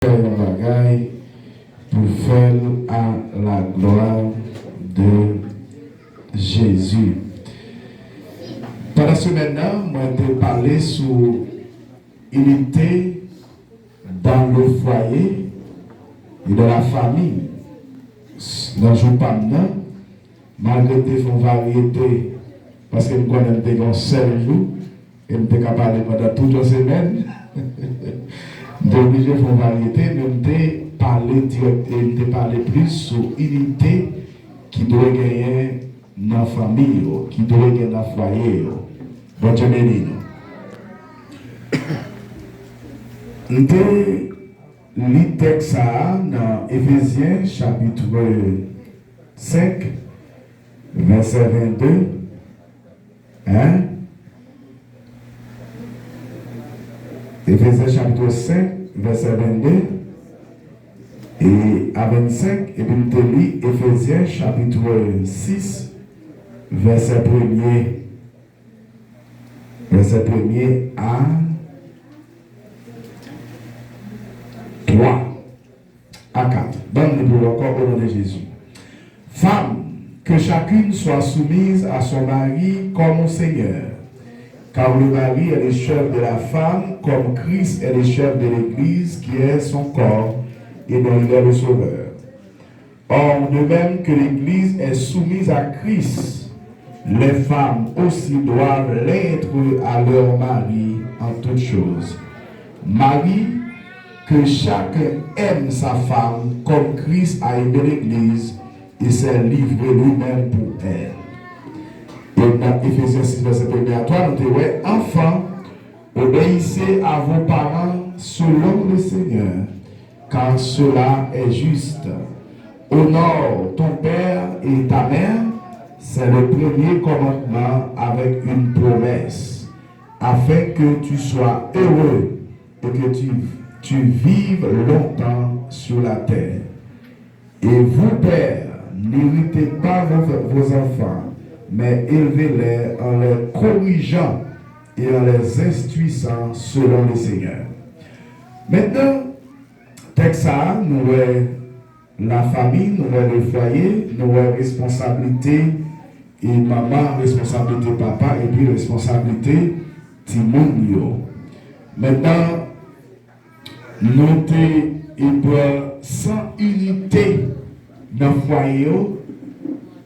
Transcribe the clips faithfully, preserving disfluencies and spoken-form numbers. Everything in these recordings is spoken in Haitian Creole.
fè yon bagay pou fè l à la gloire de Jésus. Pandan semèn nan, mwen te pale sou inite dans le foyer et dans la famille. Nan jou pa m nan, malgre m te fè yon varyete, paske m konnen m te gen yon sèl jou, e m te ka pale pandan tout yon semèn, m te oblije fè yon varyete, men m te pale dirèk, e m te pale plis sou inite ki dwe genyen nan fanmi yo, ki dwe gen nan fwaye yo. Bondye beni nou. M te li tèks sa a nan Efezyen chapit senk, vèsè vennde. Hein? Efezyen chapit senk, vèsè vennde e a vennsenk, epi m te li Efezyen chapit sis, vèsè premye, vèsè premye a twa, a kat. Ban m li pou ou ankò, au nom de Jésus. Femmes, que chacune soit soumise à son mari comme au Seigneur. Car le mari est le chef de la femme, comme Christ est le chef de l'Église, qui est son corps, et dont il est le sauveur. Or, de même que l'Église est soumise à Christ, les femmes aussi doivent l'être à leur mari en toutes choses. Mari, que chacun aime sa femme comme Christ a aimé l'Église et s'est livré lui-même pour elle. E nan Efezyen sis, vèsè premye a twa, nou te wè, Enfants, obéissez à vos parents selon le Seigneur, car cela est juste. Honore ton père et ta mère, c'est le premier commandement avec une promesse, afin que tu sois heureux et que tu, tu vives longtemps sur la terre. Et vous, pères, n'irritez pas vos, vos enfants, mais élevez-les en les corrigeant et en les instruisant selon le Seigneur. Mentnan, tèks sa a, nou wè lafanmi, nou wè le foyer, nou wè responsablite e manman, responsablite papa, epi responsablite timoun yo. Mentnan, nou te, e pran san inite nan fwaye yo,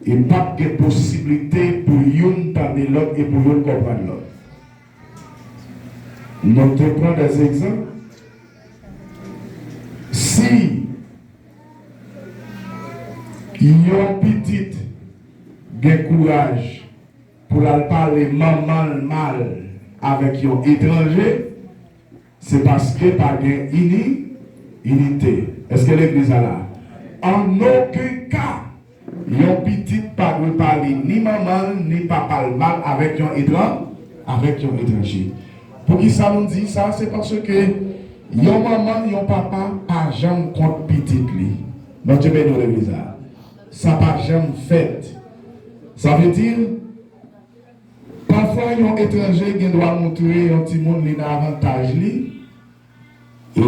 e p ap gen posiblite pou youn tande lòt e pou youn konprann lòt. Nou te pran de egzanp. Si yon pitit gen kouraj pou l al pale manman l mal avèk yon etranje, se paske pa gen ini, inite. Èske legliz la la? An okenn ka, yon pitit pa dwe pale ni manman l, ni papa l mal avèk yon etran-, avèk yon etranje. Poukisa nou di sa? Se paske yon manman, yon papa pa janm kont pitit li. Bondye beni w, legliz la. Sa pa janm fèt. Sa vle di, pafwa yon etranje gen dwa moutre yon timoun li nan avantaj li, e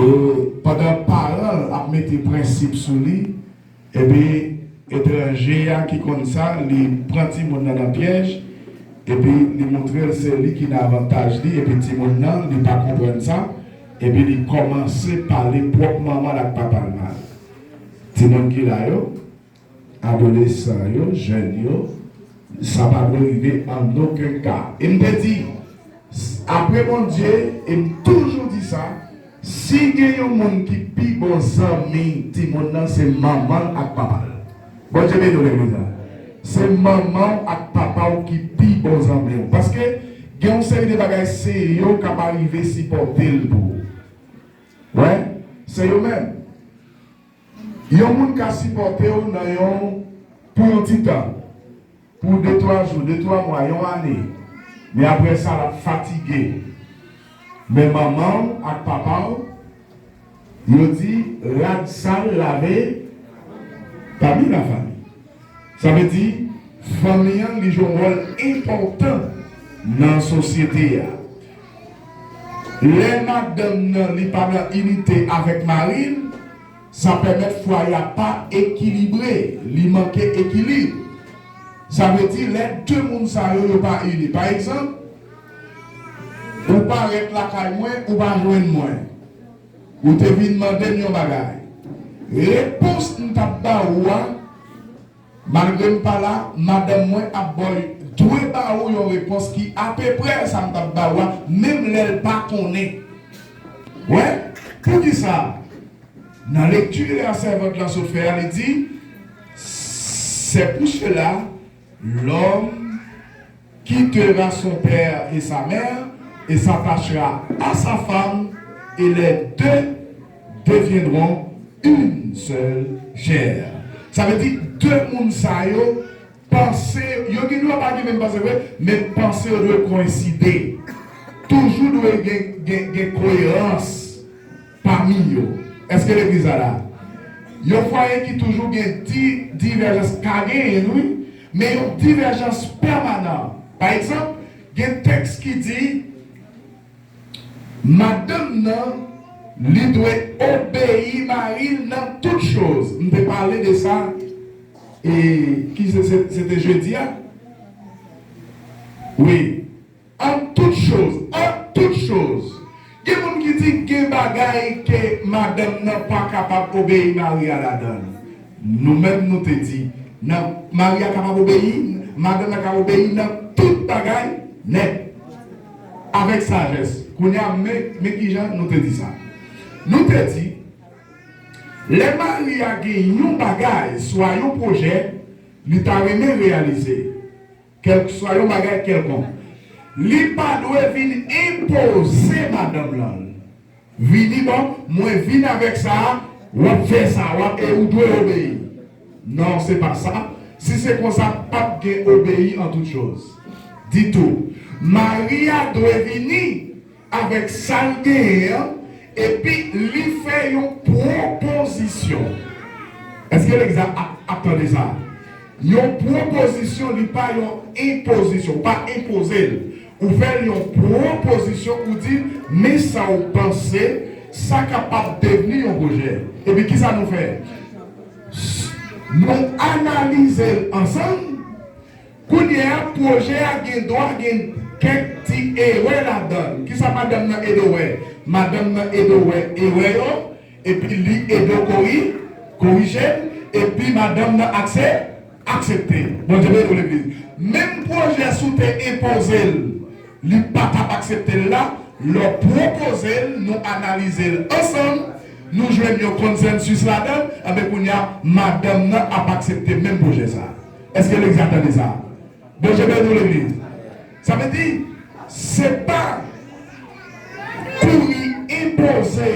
pandan paran l ap mete prensip sou li, epi etranje a ki konn sa, li pran timoun nan nan pyèj, epi li moutre l se li ki nan avantaj li, epi timoun nan, li pa konprann sa, epi li kòmanse pale pwòp manman l ak papa l mal. Timoun ki la yo, adolesan yo, jèn yo, sa pa dwe rive an okenn ka. E m te di, s-, apre Bondye, e m toujou di sa, si gen yon moun ki pi bon zanmi timoun nan, se manman l ak papa l. Bondye beni w, legliz la. Se manman w ak papa w ki pi bon zanmi w. Paske gen yon seri de bagay, se yo k ap arive sipòte l pou ou. Wè, se yo menm. Yon moun ka sipòte w nan yon, pou yon ti tan, pou de twa jou, de twa mwa, yon ane. Men apre sa, l ap fatige. Men manman w ak papa w, yo di, rad sal lave pami lafanmi. Sa vle di, fanmi an, li jwe yon wòl enpòtan nan sosyete a. Lè madanm nan li pa nan inite avèk mari l, sa pèmèt fwaye a pa ekilibre, li manke ekilib. Sa vle di lè de moun sa yo, yo pa ini. Pa egzanp, ou parèt lakay mwen, ou pa jwenn mwen. Ou te vin mande m yon bagay. Repons m t ap ba ou a, malgre m pa la, madanm mwen ap bay, dwe ba ou yon repons ki apeprè sa m t ap ba ou a, menm lè l pa konnen. Wè, poukisa? Nan lekti la sèvant lan sot fè a, li di, c'est pour cela, l'homme quittera son père et sa mère et s'attachera à sa femme, et les deux deviendront une seule chair. Sa vle di, de moun sa yo, panse, yo gen dwa pa gen menm panse vre, men panse yo dwe koyenside. Toujou dwe gen, gen, gen koyerans pami yo. Èske legliz la la? Yon fwaye ki toujou gen di, divèjans ka genyen, wi, men yon divèjans pèmanan. Pa egzanp, gen tèks ki di, madanm nan, li dwe obeyi mari l nan tout choz. M te pale de sa, e ki se, se, se te jedi a? Wi. An tout choz, an tout choz. Gen moun ki di gen bagay ke madanm nan pa kapab obeyi mari a ladan l. Nou menm nou te di, nan, mari a kapab obeyi, madanm nan ka obeyi nan tout bagay nèt. Avèk sajès. Kounye a, men, men kijan nou te di sa. Nou te di, lè mari a gen yon bagay, swa yon pwojè, li ta renmen reyalize, kèlkeswa yon bagay kèlkonk, li pa dwe vin enpoze madanm lan l. Vini, bon, mwen vin avèk sa, w ap fè sa, w ap, e ou dwe obeyi. Non, se pa sa. Si se konsa, p ap gen obeyi an tout choz. Ditou. Mari a dwe vini avèk sa l genyen an, epi li fè yon pwopozisyon. Èske legliz la ap, ap tande sa? Yon pwopozisyon, li pa yon enpozisyon, ou pa enpoze l. Ou fè l yon pwopozisyon, ou di, men sa w panse, sa kapab devni yon pwojè. Epi kisa nou fè? S-, nou analize l ansanm. Kounye a, pwojè a gen dwa gen kèk ti erè ladan l. Kisa madanm nan ede w wè? Madanm nan ede w wè erè yo, epi li ede w kori-, korije l, epi madanm nan akse-, aksepte. Bondye beni w, legliz. Menm pwojè si w te enpoze l, li pa t ap aksepte l la, lè w pwopoze l, nou analize l ansanm, nou jwenn yon konsansis ladan l, anben kounye a, madanm nan ap aksepte menm pwojè sa a. Èske legliz la tande sa? Bondye beni w, legliz. Sa vle di, se pa kouri enpoze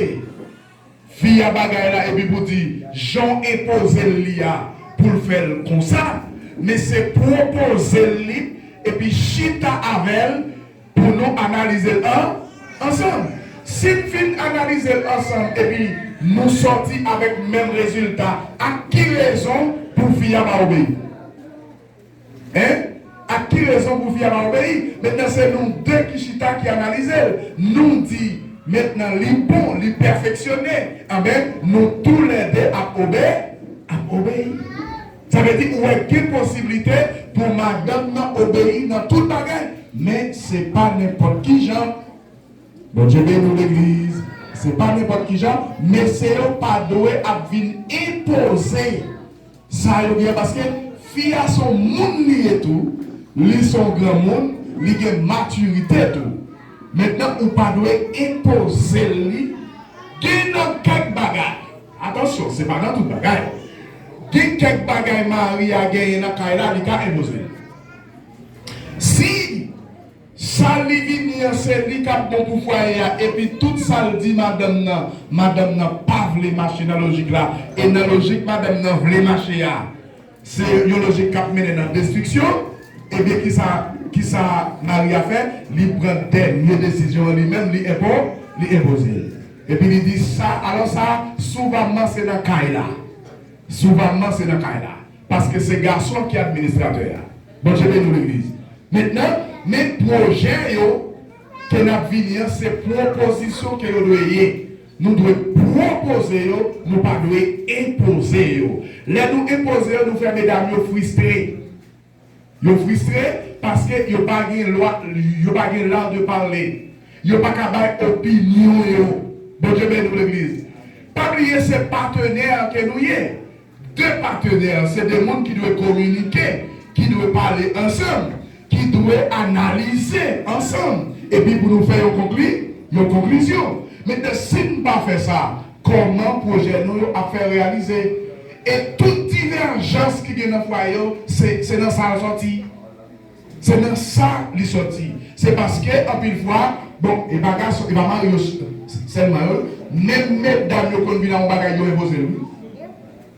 fi a bagay la epi pou di, jan w enpoze l li a, pou l fè l konsa, men se pwopoze l li, epi chita avè l, pou nou analize l an, ansanm. Si n fin analize l ansanm epi nou sòti avèk menm rezilta, ak ki rezon pou fi a pa obeyi? Hein? Ak ki rezon pou fi a pa obeyi? Mentnan, se nou de ki chita, ki analize l. Nou di, mentnan, li bon, li pèfeksyone. Anben, nou toulède ap obe-, ap obeyi. Sa vle di, ou wè gen posiblite pou madanm nan obeyi nan tout bagay. Men, se pa nenpòt ki jan. Bondye beni w, legliz. Se pa nenpòt ki jan. Mesye yo pa dwe ap vin enpoze sa yo gen, paske fi a se yon moun li ye tou, li se yon granmoun, li gen matirite tou. Mentnan, ou pa dwe enpoze l li. Gen nan kèk bagay, atansyon, se pa nan tout bagay. Gen kèk bagay mari a genyen nan kay la, li ka enpoze l. Si sa li vini an, se li k ap bon pou fwaye a, epi tout sa l di madanm nan, madanm nan pa vle mache nan lojik la, e nan lojik madanm nan vle mache a, se yon lojik k ap mennen nan destriksyon, ebyen, kisa, kisa mari a fè? Li pran dènye desizyon an li menm, li enpo-, li enpoze l. Epi li di sa, alò sa, souvamman se nan kay la. Souvamman se nan kay la. Paske se gason ki administratè a. Bondye beni w, legliz. Mentnan, men pwojè yo, ke n ap vini an, se pwopozisyon ke yo dwe ye. Nou dwe pwopoze yo, nou pa dwe enpoze yo. Lè nou enpoze yo, nou fè medam yo fristre. Yo fristre paske yo pa gen lwa, yo pa gen l'art de parler. Yo pa ka bay opinyon yo. Bondye beni w, legliz. Pa bliye se patenè ke nou ye. De patenè, se de moun ki dwe kominike, ki dwe pale ansanm, ki dwe analize ansanm. Epi pou nou fè yon konkli, yon konklizyon. Mentnan, si n pa fè sa, kòman pwojè nou yo ap fè reyalize? E tout divèjans ki gen nan fwaye yo, se, se nan sa l sòti. Se nan sa li sòti. Se paske anpil fwa, bon, e pa gason, e pa mari yo sèlman yo, menm medam yo konn vin ak yon bagay yo enpoze l, wi.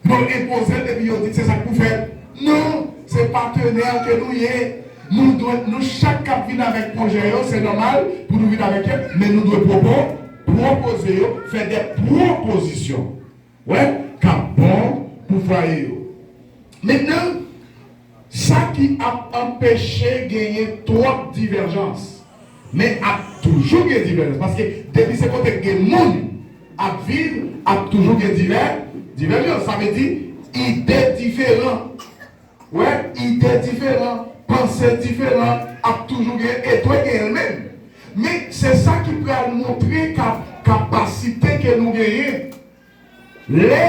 Yo enpoze l epi yo di se sa k pou fèt. Non, se patenè ke nou ye. Nou dwe, nou chak k ap vin avèk pwojè yo, se nòmal pou nou vin avèk yo, men nou dwe pwopo, pwopoze yo, fè de pwopozisyon. Wè, k ap bon pou fwaye yo. Mentnan, sa ki ap anpeche genyen twòp divèjans, men ap toujou gen divèjans, paske depi se kote k gen moun ap viv, ap toujou gen divè, divèjans. Sa vle di, ide diferan. Wè, ide diferan, panse diferan, ap toujou gen, e dwe gen l menm. Men se sa ki pral montre ka, kapasite ke nou genyen. Lè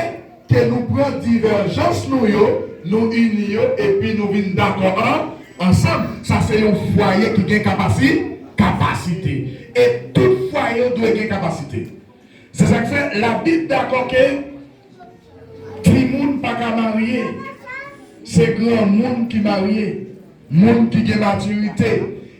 ke nou pran divèjans nou yo, nou ini yo, epi nou vin dakò an, ansanm, sa se yon fwaye ki gen kapasi, kapasite. E tout fwaye dwe gen kapasite. Se sa k fè Labib dakò ke timoun pa ka marye, se granmoun ki marye, moun ki gen matirite.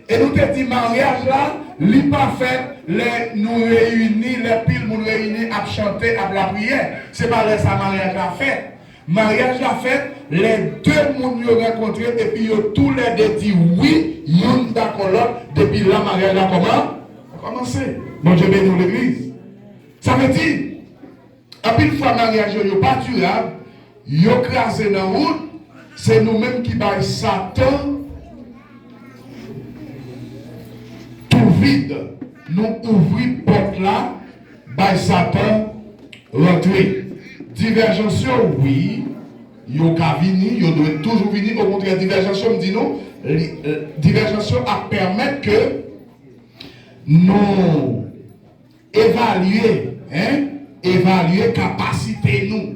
E nou te di maryaj la, li pa fèt lè nou reyini, lè pil moun reyini ap chante, ap lapriyè. Se pa lè sa maryaj la fèt. Maryaj la fèt lè de moun yo rankontre epi yo toulède di wi, youn dakò lòt, depi la maryaj la kòman? Kòmanse. Bondye beni w, legliz. Sa vle di, anpil fwa maryaj yo, yo pa dirab, yo kraze nan wout, se nou menm ki bay Satan tou vid. Nou ouvri pòt la, bay Satan rantre. Divèjans yo, wi, yo ka vini, yo dwe toujou vini. Okontrè, divèjans yo, m di nou, li, eh, divèjans yo ap pèmèt ke nou evalye, en, evalye kapasite nou.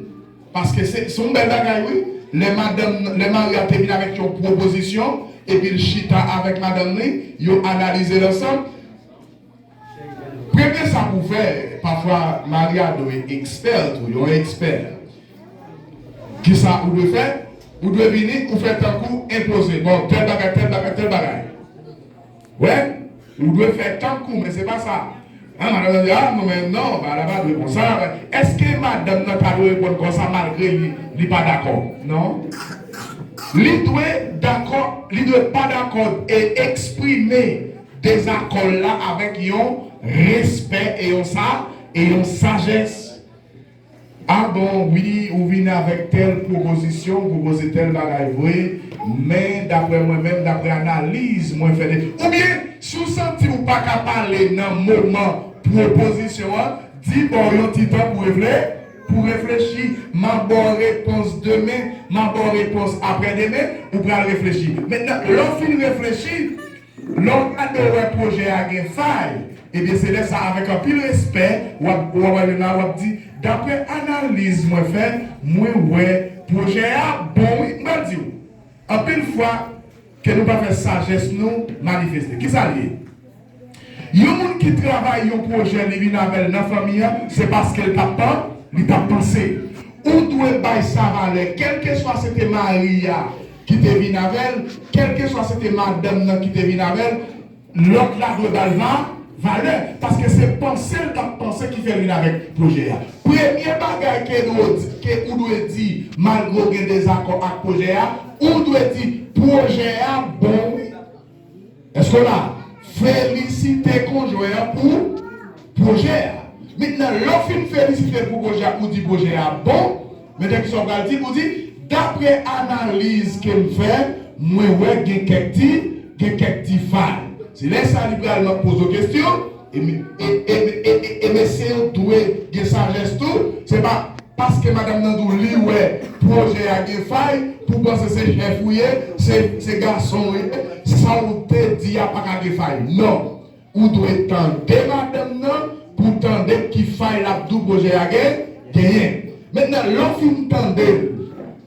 Paske se, se yon bèl bagay, wi. Lè madanm, lè mari a te vin avèk yon pwopozisyon, epi l chita avèk madanm li, yo analize l ansanm. Premye sa pou w fè, pafwa mari a dwe ekspè tou, yon ekspè. Kisa ou dwe fè? Ou dwe vini, ou fè tankou enpoze. Bon, tèl bagay, tèl bagay, tèl bagay. Wè, ou dwe fè tankou, men se pa sa. An, madanm nan di, a, non, men non, bagay la pa dwe konsa. Èske madanm nan ta dwe reponn konsa malgre li, li pa dakò? Non. Li dwe dakò, li dwe pa dakò e eksprime dezakò l la avèk yon respè e yon sa, e yon sajès. A bon, wi, ou vin avèk tèl pwopozisyon, ou pwopoze tèl bagay vre, men daprè mwen menm, daprè analiz mwen fè de, oubyen, si w santi w pa ka pale nan moman pwopozisyon an, di ba w yon ti tan pou refle, pou reflechi, m a ba w repons demen, m a ba w repons aprè demen, ou pral reflechi. Mentnan, lè w fin reflechi, lè w gade w wè pwojè a gen fay, ebyen se lè sa avèk anpil respè, w ap, w ap wè la, w ap di, daprè analiz mwen fè, mwen wè pwojè a bon wi, m pral di w. Anpil fwa, ke nou pa fè sajès nou manifeste. Kisa l ye? Yon moun ki travay yon pwojè, li vin avè l nan fanmi an, se paske l t ap pan, li t ap panse. Ou dwe bay sa valè, kèlkeswa se te mari a ki te vin avè l, kèlkeswa se te madanm nan ki te vin avè l, lòt la dwe ba l va, valè. Paske se panse l t ap panse ki fè l vin avèk pwojè a. Premye bagay ke nou, ke ou dwe di, malgre w gen dezakò ak pwojè a, ou dwe di, pwojè a bon wi. Èske w la? Felisite konjwen an pou pwojè a. Mentnan, lè w fin felisite l pou pwojè a, ou di pwojè a bon, mentnan kisa w pral di? Ou di, daprè analiz ke m fè, mwen wè gen kèk ti, gen kèk ti fay. Se lè sa li pral nan poze w kesyon, e, e, e mesye yo dwe gen sajès tou. Se pa paske madanm nan di w li wè pwojè a gen fay, pou w panse se chèf ou ye, se, se gason ou ye, sa w te di a pa ka gen fay. Non. Ou dwe tande madanm nan pou w tande ki fay l ap di w pwojè a gen, genyen. Mentnan, lè w fin tande l,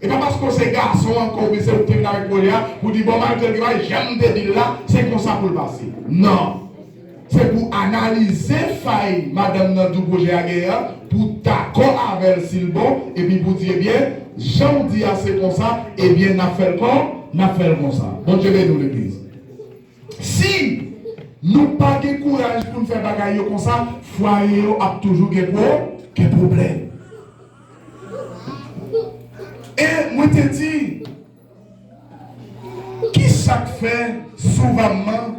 e pa paske w se gason ankò oubyen se ou ki te vin avèk pwojè a, pou w di, bon, malgre l gen fay, jan m te di l la, se konsa pou l pase. Non. Se pou w analize fay madanm nan di w pwojè a genyen an, pou w dakò avè l si l bon, epi pou w di, ebyen, jan w di a se konsa, ebyen, n ap fè l kon, n ap fè l konsa. Bondye beni w, legliz. Si nou pa gen kouraj pou n fè bagay yo konsa, fwaye yo ap toujou gen pwo-, gen pwoblèm. E mwen te di, ki sa k fè souvamman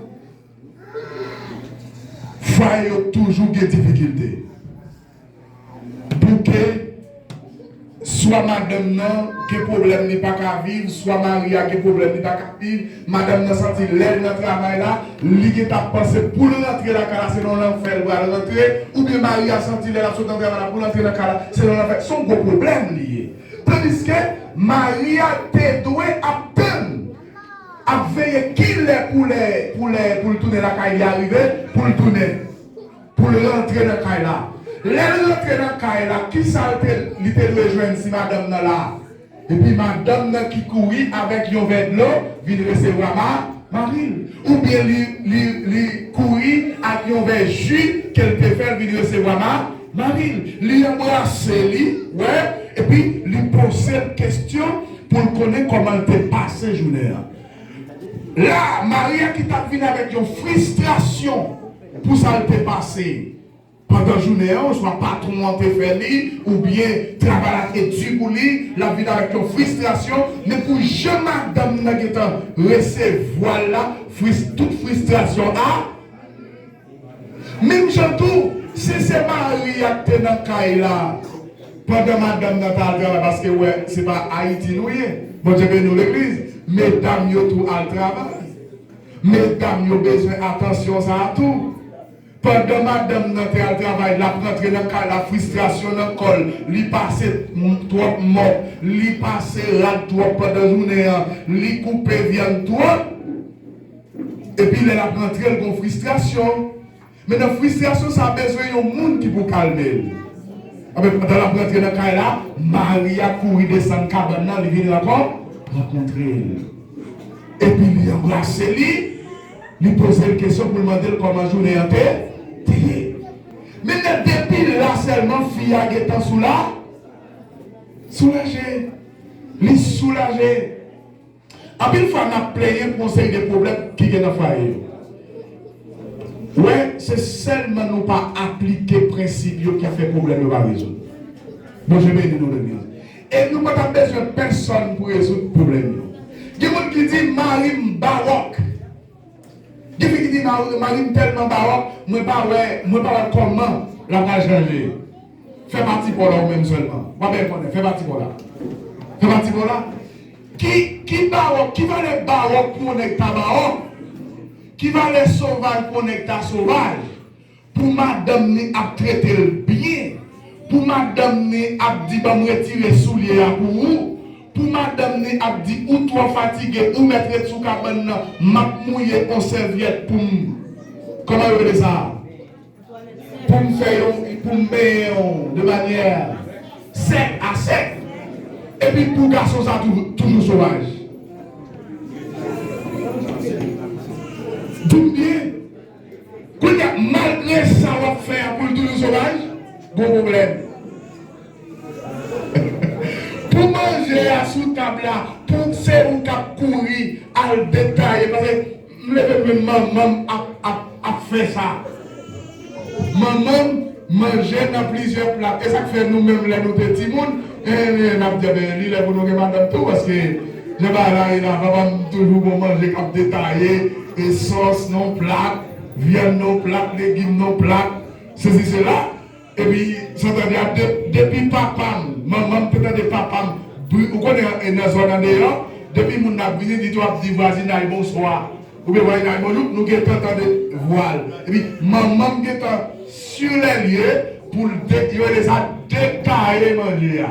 fwaye yo toujou gen difikilte? Pou ke swa madanm nan gen pwoblèm li pa ka viv, swa mari a gen pwoblèm li pa ka viv, madanm nan santi lè l nan travay la, li gentan ap panse pou l rantre lakay la, se nan lanfè l pral rantre, oubyen mari a santi lè l ap sot nan travay la pou l rantre nan kay la, se nan lanfè, se yon gwo pwoblèm li ye. Tandiske mari a te dwe ap tann, ap veye kilè pou lè, pou lè, pou l tounen lakay li a rive, pou l tounen, pou l rantre nan kay la. Lè l rantre nan kay la, kisa l te, li te dwe jwenn si madanm nan la? Epi madanm nan ki kouri avèk yon vè dlo vin resevwa ma-, mari l. Oubyen li, li, li kouri ak yon vè ji ke l te fè l vin resevwa ma-, mari l. Li anbrase li, wè, epi li poze l kesyon pou l konnen kòman l te pase jounen an. La, mari a ki t ap vin avèk yon fristrasyon pou sa l te pase pandan jounen an, oswa patwon an te fè li, oubyen travay la te di pou li, l ap vin avèk yon fristrasyon, men pou jan madanm nan gentan resevwa l la, fris-, tout fristrasyon a, menm jan tou, si se mari a k te nan kay la, pandan madanm nan t al travay, paske wè, se pa Ayiti nou ye. Bondye beni w, legliz. Medam yo tou al travay. Medam yo bezwen atansyon sa a tou. Pandan madanm nan te al travay, l ap rantre nan kay la, fristrasyon nan kò l, li pase m-, twòp mòp, li pase rad twòp pandan jounen an, li koupe vyann twòp. Epi lè l ap rantre, l gon fristrasyon. Men nan fristrasyon sa a bezwen yon moun ki pou kalme l. Anben, pandan l ap rantre nan kay la, mari a kouri desann kabann nan, li vin rankon-, rankontre l. Epi li anbrase li, li poze l kesyon pou l mande l kòman jounen an te, te ye. Men nan depi la sèlman, fi a gentan soula-, soulaje. Li soulaje. Anpil fwa, n ap plenyen pou yon seri de pwoblèm ki gen nan fwaye yo. Wè, se sèlman nou pa aplike prensip yo ki fè pwoblèm yo pa rezoud. Bondye beni nou, legliz. E nou pa t ap bezwen pèsonn pou rezoud pwoblèm yo. Gen moun ki di, mari m bawòk. Gen fi ki di, mari, mari m tèlman bawòk, mwen pa wè, mwen pa wè kòman l ap pral chanje. Fè pati pa w la ou menm sèlman. W ap byen konnen, fè pati pa w la. Fè pati pa w la. Ki, ki bawòk, ki valè bawòk pou yon nèg ta bawòk? Ki valè sovaj pou yon nèg ta sovaj? Pou madanm ni ap trete l byen, pou madanm ni ap di, ban m retire soulye a pou ou, pou madanm ni ap di, ou twò fatige, ou mèt ret sou kabann nan, m ap mouye yon sèvyèt pou m, kòman yo rele sa? Pou m fè yon, pou m benyen w de manyè sèk a sèk. Epi pou gason sa toujou, toujou sovaj. Di m byen. Kounye a, malgre sa w ap fè a pou l toujou sovaj, gon pwoblèm. Pou manje a sou tab la, pou se ou k ap kouri al detaye, paske m leve m jwenn manman m ap, ap, ap fè sa. Manman m manje nan plizyè plat. E sa k fè nou menm lè nou te timoun, e, e, n ap di, enben, li lè pou nou gen madanm tou, paske jan bagay la ye la, papa m toujou gon manje k ap detaye, e sòs nan yon plat, vyann nan yon plat, legim nan yon plat, sesi sela. Epi, sa tande a, de-, depi papa m, manman m te tande papa m, bri-, ou konnen, e, nan zòn andeyò, depi moun nan ap vini, li tou ap di vwazinay bonswa. Oubyen Wayne Hyde Molouk, nou gentan tande vwa l. Epi manman m gentan sur les lieux pou l de, yo rele sa detaye manje a.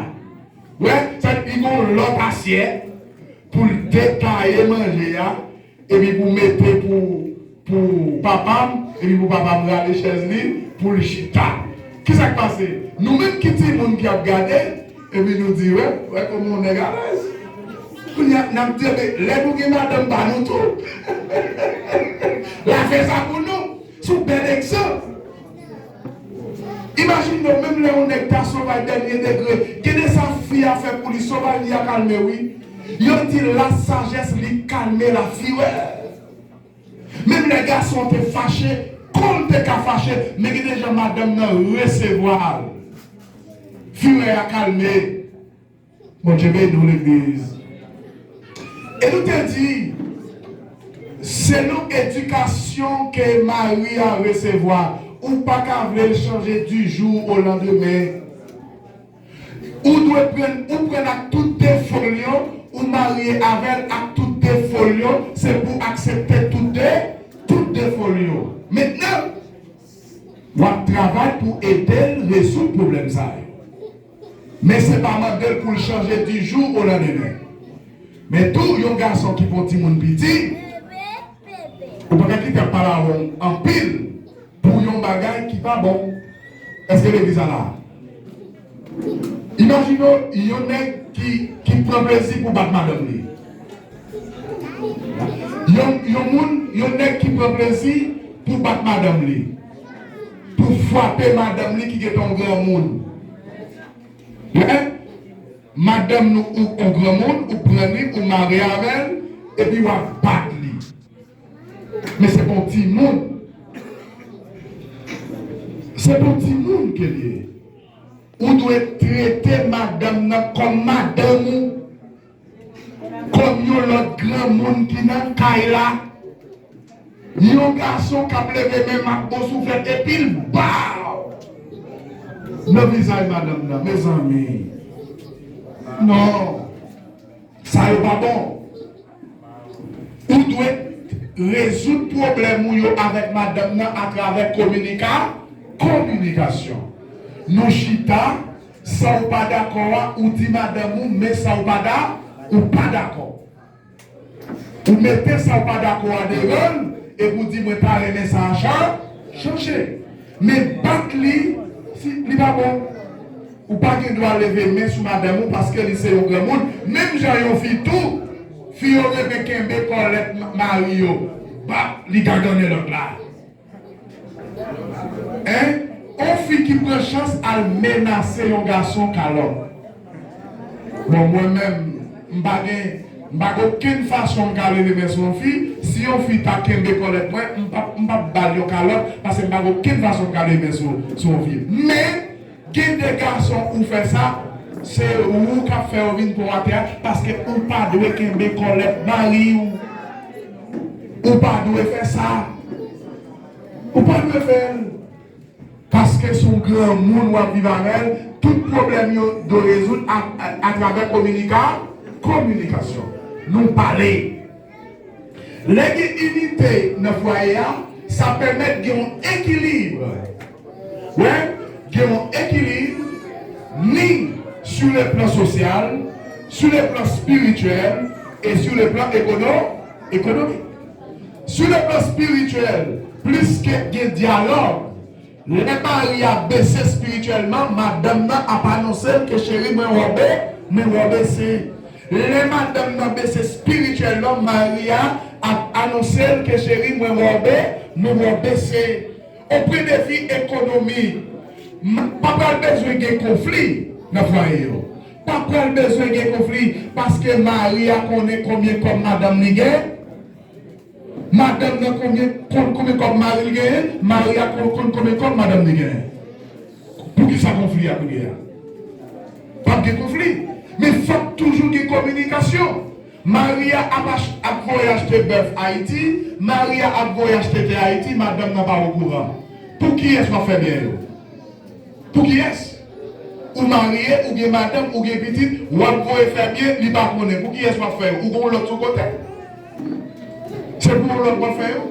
Wè, sa li gen yon lòt asyèt pou l detaye manje a, epi pou mete pou, pou papa m, epi pou papa m rale chèz li, pou l chita. Kisa k pase? Nou menm ki timoun ki ap gade, epi nou di, wè, wè kòman yon nèg alèz. Kounye a, n ap di, men lè nou gen madanm pa nou tou. L a fè sa pou nou. Se yon bèl egzanp. Imajine w, menm lè yon nèg ta sovaj dènye degre, gen de sa fi a fè pou li, sovaj li a kalme wi. Yo di la sajès li kalme la fureur. Menm lè gason te fache, kon l te ka fache, men gen de jan madanm nan resevwa l. Fureur a kalme. Bondye beni w, legliz. E nou te di, selon edikasyon ke mari a resevwa, ou pa ka vle l chanje du jour au lendemain. Ou dwe pran, ou pran l ak tout defo l yo, ou marye avè l ak tout defo l yo, se pou w aksepte tout de, tout defo l yo. Mentnan, w ap travay pou ede l rezoud pwoblèm sa yo. Men se pa mande l pou l chanje du jour au lendemain. Men tou, yon gason ki pran timoun piti, ou pa ka kite ap pale avè w anpil pou yon bagay ki pa bon. Èske legliz la la? Imajine w yon nèg ki, ki pran plezi pou bat madanm li. Yon, yon moun, yon nèg ki pran plezi pou bat madanm li, pou frape madanm li ki gentan yon granmoun. Lè madanm nou ou yon granmoun, ou pran li, ou mare avè l, epi w ap bat li. Men se pa yon timoun. Se pa yon timoun ke l ye. Ou dwe trete madanm nan kòm madanm ou, kòm yon lòt granmoun ki nan kay la. Yon gason k ap leve men m ap bon souflèt epi l ba w nan vizaj madanm nan, mezanmi. Non. Sa yo pa bon. Ou dwe rezoud pwoblèm ou yo avèk madanm nan atravè kominika, kominikasyon. Nou chita, sa w pa dakò a, ou di madanm ou, men sa w pa da, ou pa dakò. Ou mete sa w pa dakò a devan l, epi w di, mwen ta renmen sa a cha-, chanje. Men bat li, si, li pa bon. Ou pa gen dwa leve men sou madanm ou paske li se yon granmoun. Menm jan yon fi tou, fi yo renmen kenbe kòlèt ma-, mari yo. Bap, li gagannen lòt la. Hein? On fi ki pran chans al menase yon gason kalòt. Bon, mwen menm, m pa gen, m pa gen okenn fason m ka leve men sou yon fi. Si yon fi ta kenbe kòlèt mwen, m p ap, m p ap ba l yon kalòt, paske m pa gen okenn fason m ka leve men sou, sou yon fi. Men, gen de gason ou fè sa, se ou k ap fè yo vin pran w atè a, paske ou pa dwe kenbe kòlèt mari w. Ou pa dwe fè sa. Ou pa dwe fè l. Paske se yon granmoun w ap viv avè l, tout pwoblèm yo dwe rezoud a, a, atravè kominika-, kominikasyon. Nou pale. Lè gen inite nan fwaye a, sa pèmèt gen yon ekilib. Wi, gen yon ekilib, ni sur le plan social, sur le plan spirituel et sur le plan écono-, économique. Sur le plan spirituel, plis ke gen dyalòg, lè mari a bese espirityèlman, madanm nan ap anonse l ke cheri, mwen wè w be-, mwen wè w bese. Lè madanm nan bese espirityèlman, mari a ap anonse l ke cheri, mwen wè w be-, mwen wè w bese. Au point de vue économique, m-, pa pral bezwen gen konfli nan fwaye yo. Pa pral bezwen gen konfli paske mari a konnen konbyen kòb madanm li gen. Madanm nan konbyen, konn konbyen kòb mari l genyen, mari a konn, konn konbyen kòb madanm li genyen. Poukisa konfli a kounye a? P ap gen konfli. Men fòk toujou gen kominikasyon. Mari a ap ach-, ap voye achte bèf Ayiti, mari a ap voye achte tè Ayiti, madanm nan pa okouran. Pou kiyès w ap fè byen yo? Pou kiyès? Ou marye, ou gen madanm, ou gen pitit, w ap voye fè byen, li pa konnen. Pou kiyès w ap fè yo? Ou gen yon lòt sou kote? Se pou yon lòt w ap fè yo?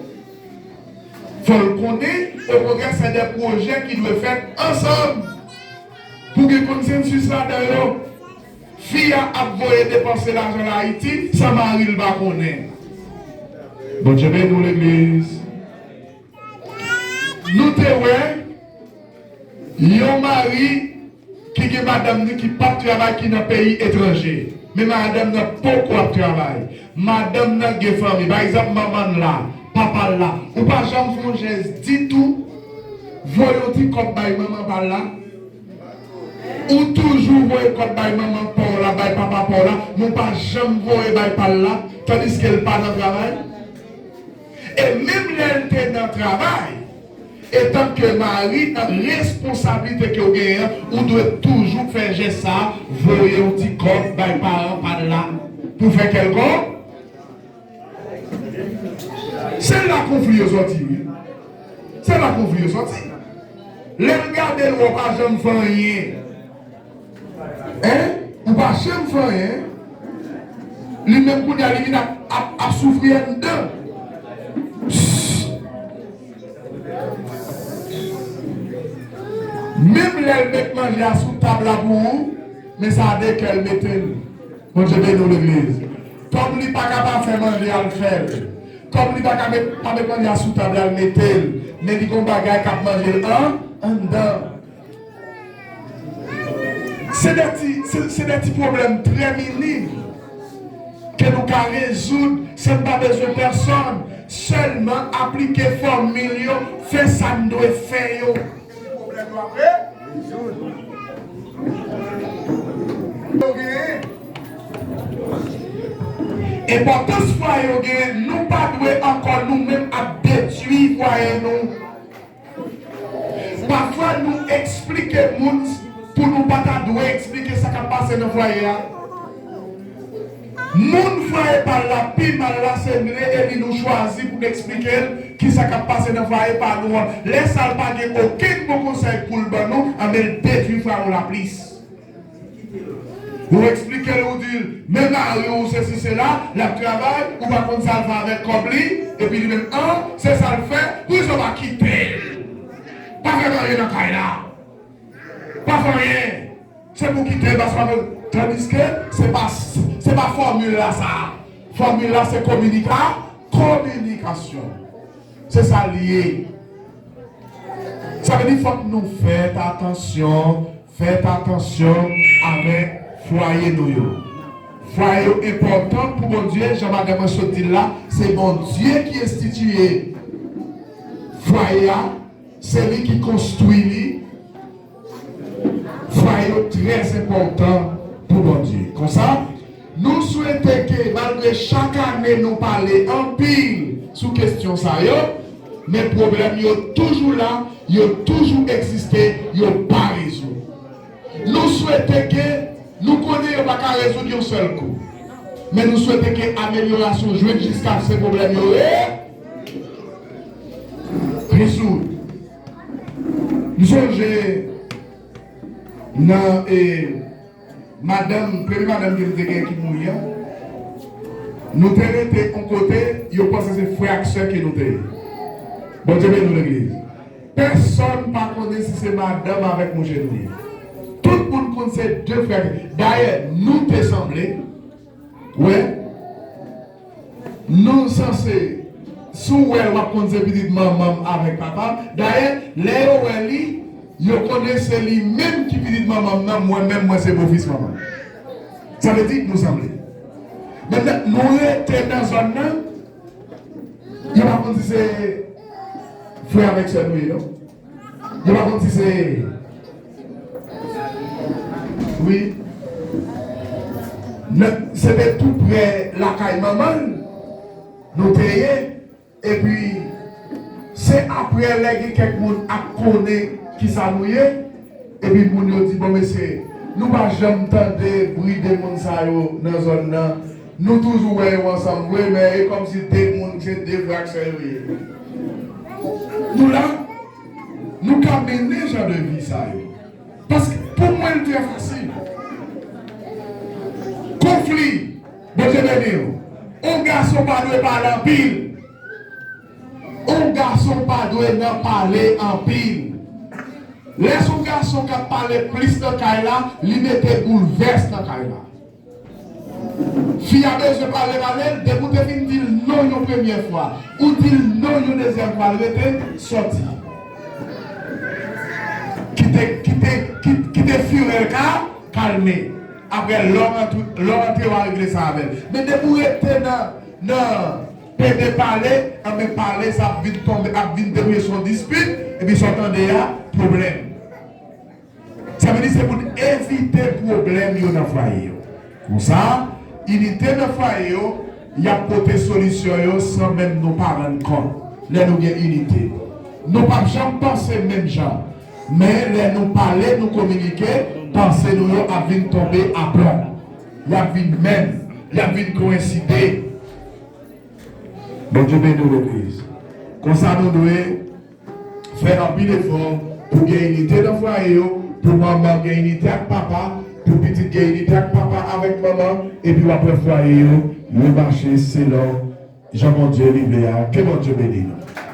Fò l konnen, okontrè, se de pwojè ki dwe fèt ansanm. Pou gen konsensis ladan yo. Fi a ap voye depanse lajan l Ayiti san mari l pa konnen. Bondye beni w, legliz. Nou te wè yon mari ki gen madanm ni ki p ap travay, ki nan peyi etranje. Men madanm nan poko ap travay. Madanm nan gen fanmi. Pa egzanp, manman l la, papa l la. Ou pa janm fè yon jès ditou, voye yon ti kòb bay manman pa l la? Ou toujou voye kòb bay manman pa w la, bay papa pa w la, men w pa janm voye bay pa l la, tandiske l pa nan travay? E menm lè l te nan travay, etanke mari, nan responsablite ke w genyen an, ou dwe toujou fè jès sa a, voye yon ti kòb bay paran pa l la pou fè kèlkonk. Se la konfli yo sòti, wi. Se la konfli yo sòti. Lè l gade l, wè w pa janm fè anyen. Hein? Ou pa janm fè anyen. Li menm kounye a, li vin ap, ap, ap soufri anndan. Menm lè l met manje a sou tab la pou ou, men sa de kè l mete l. Bondye beni w, legliz. Kòm li pa ka pa fè manje a, l fè l. Kòm li pa ka met, pa met manje a sou tab la, l mete l. Men li gon bagay k ap manje l an, anndan. Se de ti, se, se de ti pwoblèm trè minim ke nou ka rezoud san n pa bezwen pèsonn. Sèlman aplike fòmil yo, fè sa n dwe fè yo. Pwoblèm yo ap rezoud. Yo genyen. Enpòtans fwaye yo genyen, nou pa dwe ankò nou menm ap detwi fwaye nou. Pafwa nou eksplike moun pou nou pa ta dwe eksplike sa k ap pase nan fwaye a. Moun fwaye pa l la pi mal la se mwen e li nou chwazi pou n eksplike l kisa k ap pase nan fwaye pa nou an. Lè sa a l pa gen okenn bon konsèy pou l ban nou, anben l detwi fwaye w la plis. Ou eksplike l, ou di l, men mari w sesi sela, l ap travay, ou pa konn sa l fè avèk kòb li, epi li menm, an, se sa l fè, poukisa w pa kite l? Pa fè anyen nan kay la. Pa fè anyen. Se pou kite l, paske pa konn. Tandiske se pa, se pa fòmil la sa. Fòmil la se kominika, kominikasyon. Se sa l ye. Sa vle di fòk nou fè atansyon, fè atansyon avèk fwaye nou yo. Fwaye yo enpòtan pou Bondye, jan madanm mwen sot di l la, se Bondye ki enstitiye fwaye a, se li ki konstwi li. Fwaye yo trè enpòtan pou Bondye. Konsa, nou swete ke malgre chak ane nou pale anpil sou kesyon sa yo, men pwoblèm yo toujou la, yo toujou egziste, yo pa rezoud. Nou swete ke, nou konnen yo pa ka rezoud yon sèl kou. Men nou swete ke amelyorasyon jwenn jiskaske pwoblèm yo re-, rezoud. M sonje nan, e, madanm, premye madanm ke m te gen ki mouri an, nou te rete yon kote, yo panse se frè ak sè ke nou te ye. Bondye beni w, legliz. Pèsonn pa konnen si se madanm avèk mouche nou ye. Tout moun konn se de frè. Dayè, nou te sanble. Wè, nou sanse, si w wè l, w ap konn se pitit manman m avèk papa m. Dayè, lè yo wè li, yo konnen se li menm ki pitit manman m nan, mwen menm, mwen se bofis manman m. Sa vle di, nou sanble. Mentnan, nou rete nan zòn nan, yo pa konn si se frè avèk sè nou ye, non. Yo pa konn si se, wi. Nan, se te tou prè lakay manman l nou te ye. Epi, se aprè lè gen kèk moun ap konnen kisa nou ye. Epi moun yo di, bon, mesye, nou pa janm tande bri de moun sa yo nan zòn nan. Nou toujou wè yo ansanm vre, men e kòmsi de moun, se de frè ak sè yo ye. Nou la, nou ka mennen jan de vi sa yo. Paske pou mwen, l trè fasil. Konfli, Bondye beni w. On gason pa dwe pale anpil. gason pa dwe nan pale anpil. Lè se yon gason k ap pale plis nan kay la, li mete boulvès nan kay la. Fi a bezwen pale, pale, depi w te fin di l non yon premyè fwa, ou di l non yon dezyèm fwa, l rete, sòti. Kite, kite, kite, kite firè l ka kalme. Apre, lè w rantre, lè w rantre, w a regle sa avè l. Men depi w rete nan, nan pede pale, anben pale sa ap vin tonbe, ap vin debouye sou yon dispit, epi sa w tande a, pwoblèm. Sa vle di se pou n evite pwoblèm yo nan fwaye yo. Konsa, inite nan fwaye yo, y ap pote solisyon yo san menm nou pa rann kont. Lè nou gen inite, nou p ap janm panse menm jan. Men lè nou pale, nou kominike, panse nou yo ap vin tonbe aplon. Y ap vin menm, y ap vin koyenside. Bondye beni w, legliz. Konsa nou dwe fè anpil efò pou gen inite nan fwaye yo, pou manman gen inite ak papa, pou pitit gen inite ak papa avèk manman, epi w ap wè fwaye yo, yo mache selon jan Bondye li vle a. Ke Bondye beni nou.